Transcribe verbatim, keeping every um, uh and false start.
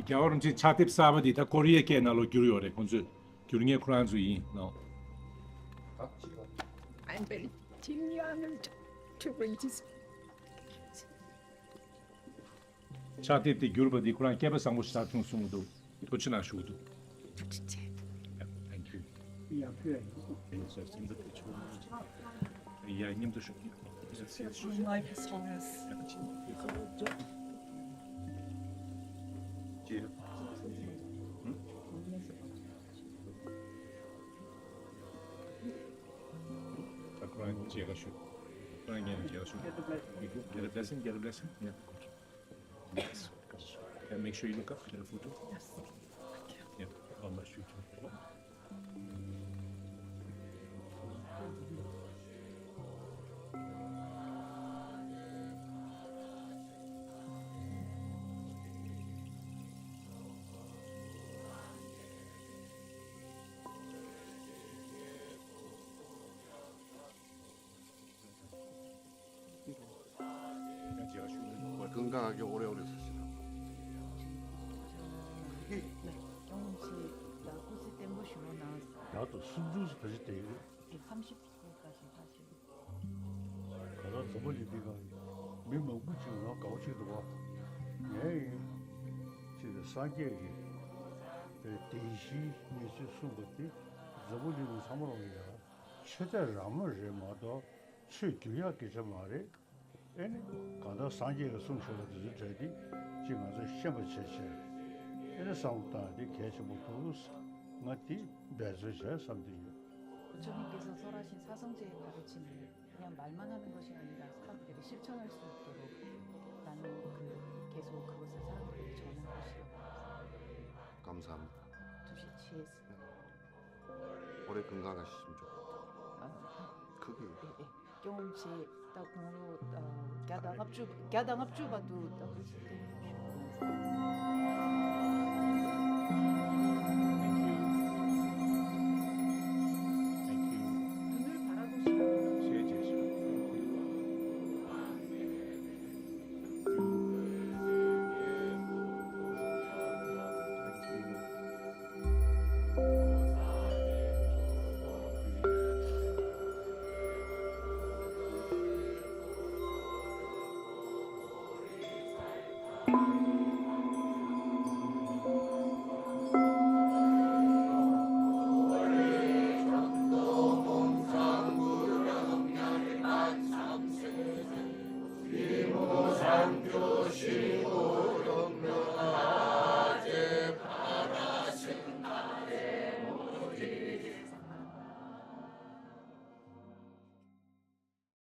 རྒྱལ་བ་རིན་པོ་ཆེའི་ཕྱག་དེབ་གསར་པ་འདི་ད་ཀོ་རི་ཡའི་སྐད་ནང་ལོགས་བསྒྱུར་ཡོད་རེད། ཁོང་ཚོས་བསྒྱུར་མཁན་ཁོ་རང་ཚོ་ཡིན་ནོ། I'm very thin, you are not to bring this. ཕྱག་དེབ་དེ་བསྒྱུར་བ་འདི་ཁོ་རང་སྐལ་པ་བཟང་པོ་ཞིག་ཆགས་བྱུང་གསུང་གི་འདུག། ཐུགས་རྗེ་གནང་ཞུ་གི་འདུག། ཐུགས་རྗེ་ཆེ། Yeah, thank you. Yeah, མཉམ་དུ་ཞུ། Life is honest. ཁོ་རང་མཇལ་ཁ་ཞུ། ཁོ་རང་མཇལ་ཁ་ཞུ། Get a blessing, get a blessing. Yeah. Yes. And make sure you look up, get a photo. Yes. Yeah. I'll make sure you ཀུན་དགའ་གི་ཨོ་རེ་ཨོ་རེ་ཟེར་ཞིག་དང་། ཡག་ཏུ་སུམ་ཅུ་ཙམ་ཞིག་བསྡད་ཡོད། ད་ལྟ་འཛམ་བུ་གླིང་འདི་ག་མི་མང་པོ་ཅིག་ང་དགའ་པོ་བྱེད་འདུག་བ། ངས་ཡིན་ཅེས་པའི་སངས་རྒྱས་ཀྱི་བདེན་བཞིའི་གནས་ཚུལ་གསུངས་པ་འདི་འཛམ་བུ་གླིང་མི་ཚང་མ་ལོག་ཡ། ཆོས་དད་རང་མོས་རེད་མ་གཏོགས་ཆོས་བསྒྱུར་ཡག་སྐད་ཆ་མ་རེད། ཨེ་ནི་གང་ལྟར་སངས་རྒྱས་ཀྱིས་གསུངས་བཞག་པ་དེ་ཚོའི་གྲས་དེ་ཅིག་ང་ཚོས་ཤེས་པ་བྱས་བྱས། ཨེ་ནི་བསམ་བློ་བཏང་དེ་གལ་ཆེན་པོ་འདུག། ང་དེ་འབད་རྩོལ་བྱས་བསམ་གྱི་ཡོད། འགྲོ་བ་མིའི་སྐྱེ་སྲིད་འཚོ་བ་ཞིག་ས་མཚམས་ཅིག་ཕ་རོལ་ཕྱིན་ནས་ཡང་བལ་མ་ན་མི་མགོ་ཞིག་ཡིན་ལ་ས་དེ་ཞིབ་ཆ་ལ་སུ་དུ་རུ་ད་ནི་ཁོས་ཁྱེད་ཚོ་ཁུ་བོ་ས་ས་རང་གི་ཆོག་ན་ཁུ་ཞིག་ཀམ་སམ། ཐུགས་རྗེ་ཆེ། ཨོ་རེ་ཀུན་དགའ་ལ་ཞིབ་འཇུག་ཁུ་གི། སྐྱོང་བྱེད་ད་དགུང་ལོ་བརྒྱ་དང་ལྔ་བཅུ་བརྒྱ་དང་ལྔ་བཅུ་བར་དུ་ད་དགུང་ལོ་བརྒྱ་དང་ལྔ་བཅུ་བར་དུ།